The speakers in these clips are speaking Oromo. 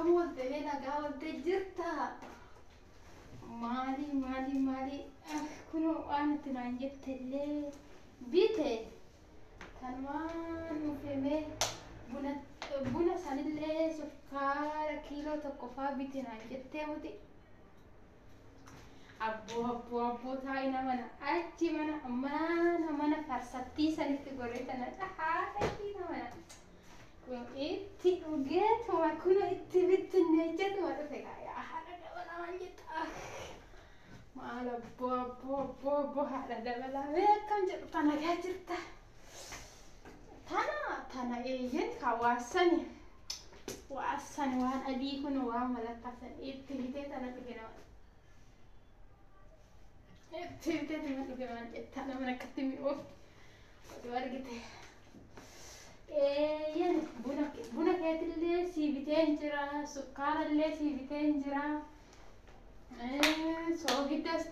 Akkam oolte mee nagaa ooltee jirtaa? Maali maali maali kunoo waan itti naan jette illee bite tanumaan dhufe mee buna buna sanillee sukkaara kiiloo tokko faa biti naan jettee muti. Abboo abboo abboo taa'i nama na achi mana mana mana farsattii sanitti goree tana haadha ishii nama na. Kun itti dhugeetuma kun itti bittinneechetuma dhufe yaa haadha dabalaa maal jetta. Maal abboo abboo abboo abboo haadha dabalaa mee akkam jedhu tana gaa jirta. Tana tana eeyyen ka waassani waassani waan adii kun waan malakkasan itti bitee tana dhufe nama. Itti bitee tana dhufe maal jetta nama akkatti mi'oofti. Oduu argite. Eeyyen buna buna keetillee sii biteen jira sukkaarallee sii biteen jira. Soogiddas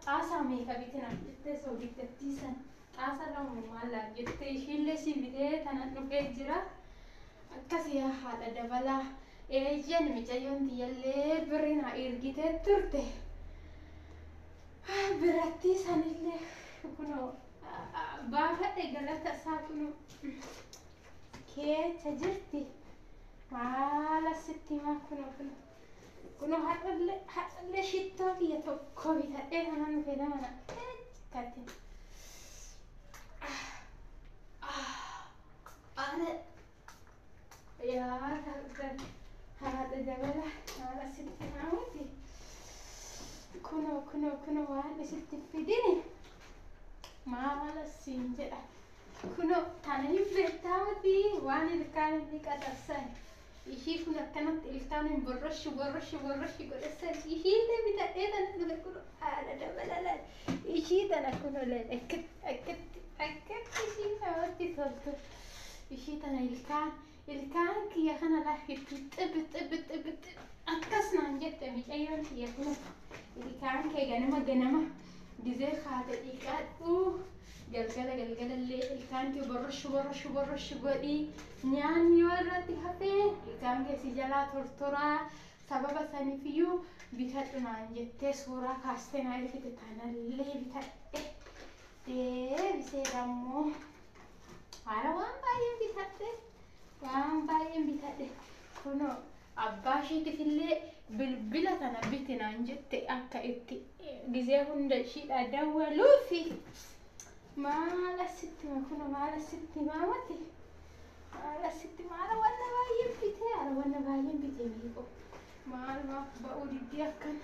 xaasaa meeqa bitina jettee soogiddattii san xaasa lama maal jettee ishiillee sii bitee tanan dhufee jira. Akkas yaa haadha dabalaa. Eeyyen micayyoon tiyyallee birri na ergitee turte. Birattii sanillee kunoo baafadhe galata isaa kunoo keessa jirti. Maal asitti himaa kunoo kunoo. Kunoo har'allee har'allee shittoo kiyya tokko bitadhee kanan dhufe nama na katti. Are yaa haadha dabala maal asitti himaa miti. Kunoo kunoo kunoo waan isitti fidini maal asiin jedha. Kunoo tana hin beektaa miti waan ilkaan inni qaxarsan. Ishii kun akkanatti ilkaan hin borroshi borroshi borroshi godhessan ishiillee bitadhee tana dhufe kunoo haadha dabala laal. Ishii tana kunoo laal akkatti akkatti akkatti ishii namatti toltu. Ishii tana ilkaan ilkaan kiyya kana laal itti xibbi xibbi xibbi xibbi akkas naan jette micayyoon kiyya kunoo. Ilkaan kee ganama ganama gizee kaate dhiqadhu galgala galgalallee ilkaan kee borroshi borroshi borroshi godhii nyaanni yoo irratti hafee ilkaan kee si jalaa tortoraa sababa saniifiyyuu bitadhu naan jettee suuraa kaastee naa ergite tanallee bitadhe deebisee dammoo haala waan baay'een bitadhe waan baay'een bitadhe kunoo abbaa ishiitifillee bilbila tana biti naan jette akka itti gizee hunda ishiidha dawwaluufi maal asitti hima kunoo maal asitti himaa mati maal asitti maala wanna baay'een bitee haala wanna baay'een bitee miiqo maal maaf ba'uu diddii akkana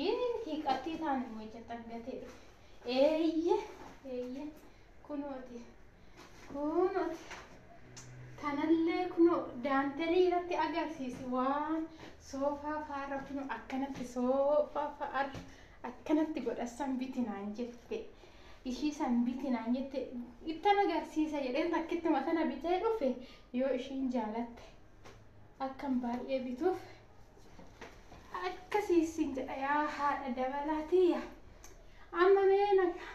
inni hiiqattii taan immoo ijjattan gatee dhufe eeyye eeyye kunooti kunooti Kanallee kunoo daantelii irratti agarsiisi waan soofaa faarra kunoo akkanatti soofaa fa'aarra akkanatti godhassan biti naan jette. Ishii san biti naan jette ittan agarsiisa jedheen takkittuma tana bitee dhufe yoo ishiin jaalatte akkan baay'ee bituuf akkasii sin jedha yaa haadha dabalaatiyya. Amma mee naga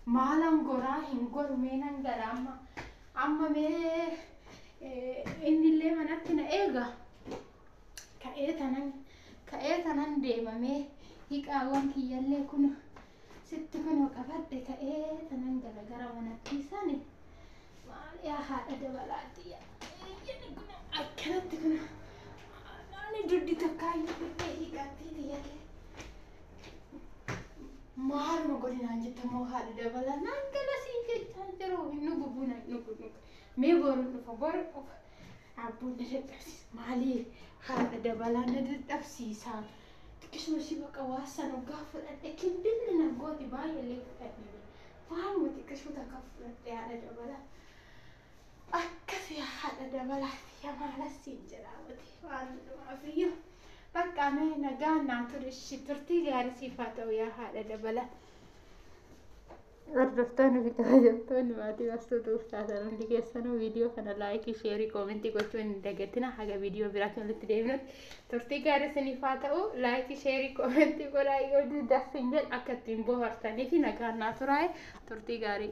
maalan goraa hin goru mee nan gala amma amma mee innillee manatti na eega ka'ee tanan ka'ee tanan deemamee hiqaawwan kiyyallee kun sitti kunoo qabadhe ka'ee tanan gala gara manatti sani maal yaa haadha dabalaatti yaa kun akkanatti kun ani duddi tokkaayyuu dhufee hiqattii tiyyallee maaluma godhinaan jetta moo haadha dabala naan gala siin jechaa jiru hin dhugu buna hin dhugu dhugu mee boru dhufa boru dhufa abboon na dadhabsiisa maalii haadha dabalaa na dadhabsiisa xiqqisuma si baqa waa san hoggaa fudhadhe kindilli na gooti baay'eellee fudhadhe waanuma xiqqishuu takka fudhadhe haadha dabalaa akkas yaa haadha dabalaati yaa maalas siin jedhaa miti waan hundumaaf iyyuu bakka mee nagaan naa turi ishi turtii gaarii siif haa ta'u yaa haadha dabalaa. Hordoftoonni fi kabajamtoonni maatii barsiistuu taatan hundi keessanuu viidiyoo kana laayikii, sheerii, koomentii gochuu hin dagatina. Haga viidiyoo biraatiin walitti deebinutti turtii gaarii isiniif haa ta'u. Laayikii, sheerii, koomentii godhaa yoo diddas hin jedhu akka ittiin bohaartanii fi nagaan naa turaa'e turtii gaarii.